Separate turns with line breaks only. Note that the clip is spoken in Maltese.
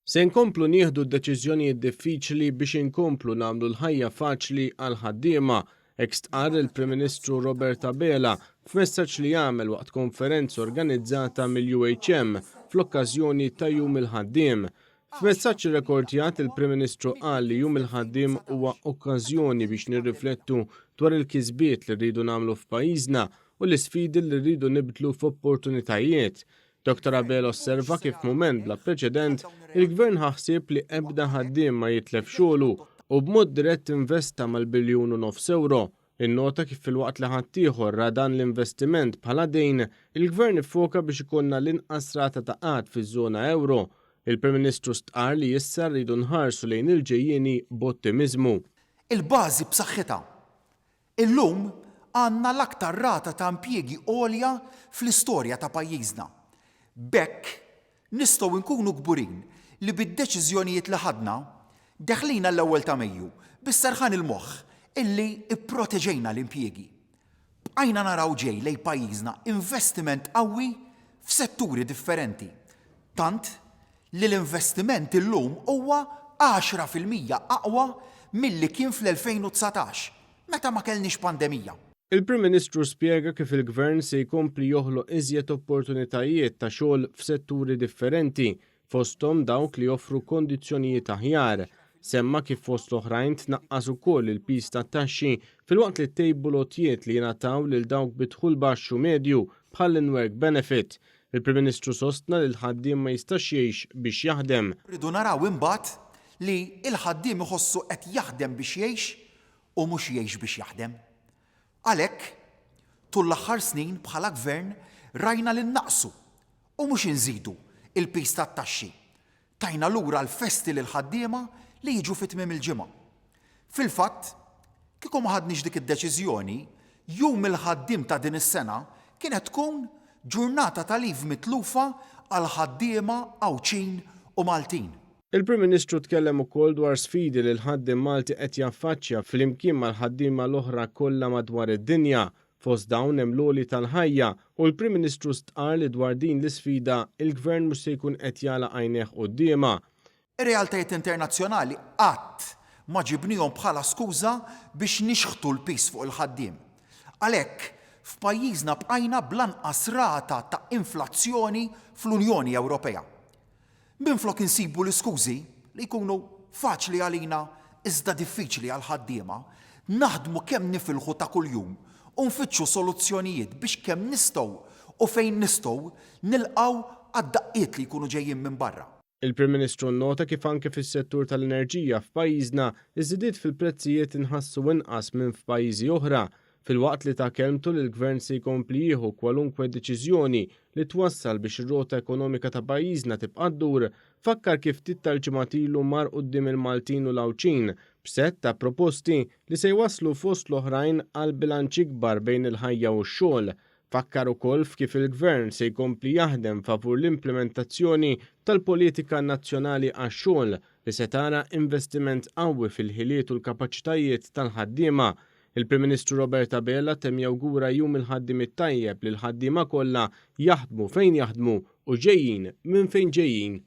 Se nkomplu nieħdu d-deċiżjonijiet diffiċli biex inkomplu nagħmlu l-ħajja faċli għall-ħaddiema, hekk stqarr il-Prim Ministru Robert Abela f'messaġġ li għamel waqt konferenza organizzata mill-UHM fl-okkażjoni ta' Jum il-Ħaddiem. F'messaġġ irrekordjat il-Prim Ministru qal li Jum il-Ħaddiem huwa okkażjoni biex nirriflettu dwar il-kisbiet li rridu nagħmlu f'pajjiżna u l-isfidi li rridu nibdlu f'opportunitajiet. Dottor Abela osserva kif f'mument bla preċedent, il-Gvern ħa ħsieb li ebda ħaddiem ma jitlef xogħlu u b'mod dirett investa mal-biljun u nofs ewro. Innota kif filwaqt li ħaddieħor ra dan l-investiment bħala dejn, il-Gvern iffoka biex ikollna l-inqas rata ta' qgħad fiż-żona ewro. Il-Prim Ministru stqarr li issa rridu nħarsu lejn il-ġejjieni b'ottimiżmu.
Il-bażi b'saħħitha Illum għandna l-aktar rata ta' impjiegi għolja fl-istorja ta' pajjiżna. B'hekk nistgħu nkunu kburin li bid-deċiżjonijiet li ħadna, deħlin għall-ewwel ta' Mejju bis-serħan il-moħħ illi pproteġejna l-impjiegi. Bqajna naraw ġej lejn pajjiżna investiment qawwi f'setturi differenti, tant li l-investiment illum huwa 10% aqwa milli kien fl-2019, meta ma kellniex pandemija.
Il-Prim Ministru spjega kif il-Gvern se jkompli joħloq iżjed opportunitajiet ta' xogħol f'setturi differenti, fosthom dawk li joffru kondizzjonijiet aħjar. Semma kif fost l-oħrajn tnaqqas ukoll il-piż tat-taxxi filwaqt li ttejbu l-għotjiet li jingħataw lil dawk bi dħul baxx u medju bħall-in-work benefit. Il-Prim Ministru sostna li l-ħaddiem ma jistax jgħix biex jaħdem.
Rridu naraw imbagħad li l-ħaddiem iħossu qed jaħdem biex jgħix u mhux jgħix biex jaħdem. Għalhekk, tul l-aħħar snin bħala Gvern rajna li nnaqqsu u mhux inżidu l-piż tat-taxxi. Tajna lura l-festi lill-ħaddiema li jiġu fi tmiem il-ġimgħa. Fil-fatt, kieku ma ħadniex dik id-deċiżjoni, Jum il-Ħaddiem ta' din is-sena kienet tkun ġurnata ta' leave mitlufa għall-ħaddiema Għawdxin u Maltin.
Il-Prim Ministru tkellem ukoll dwar sfidi li l-ħaddiem Malti qed jaffaċċja flimkien mal-ħaddiema l-oħra kollha madwar id-dinja. Fost dawn hemm l-għoli tal-ħajja u l-Prim Ministru stqarr li dwar din l-isfida il-Gvern mhux se jkun qed jagħlaq għajnejh quddiemha.
Ir-realtajiet internazzjonali qatt ma ġibnihom bħala skuża biex nixħtu l-piż fuq il-ħaddiem. Għalhekk, f'pajjiżna bqajna bl-anqas rata ta' inflazzjoni fl-Unjoni Ewropea. Minflok insibu l-iskużi, li jkunu faċli għalina iżda diffiċli għall-ħaddiema, naħdmu kemm nifilħu ta' kuljum u nfittxu soluzzjonijiet biex kemm nistgħu u fejn nistgħu nilqgħu għad-daqqiet li jkunu ġejjin minn barra.
Il-Prim Ministru nnota kif anke fis-settur tal-enerġija f'pajjiżna, iż-żidiet fil-prezzijiet inħassu inqas minn f'pajjiżi oħra, filwaqt li ta kelmtu li l-Gvern se jkompli jieħu kwalunkwe deċiżjoni li twassal biex ir-rota ekonomika ta' pajjiżna tibqa' ddur, fakkar kif ftit tal-ġimgħat ilu mar quddiem il-Maltin u l-Għawdxin b'sett ta' proposti li se jwasslu fost l-oħrajn għal bilanċ ikbar bejn il-ħajja u x-xogħol. Fakkar ukoll f'kif il-Gvern se jkompli jaħdem favur l-implimentazzjoni tal-politika nazzjonali għax-xogħol li se tara investiment qawwi fil-ħiliet u l-kapaċitajiet tal-ħaddiema. Il-Prim Ministru Robert Abela temm jawgura Jum il-Ħaddiem it-Tajjeb lill-ħaddiema kollha jaħdmu fejn jaħdmu u ġejjin minn fejn ġejjin.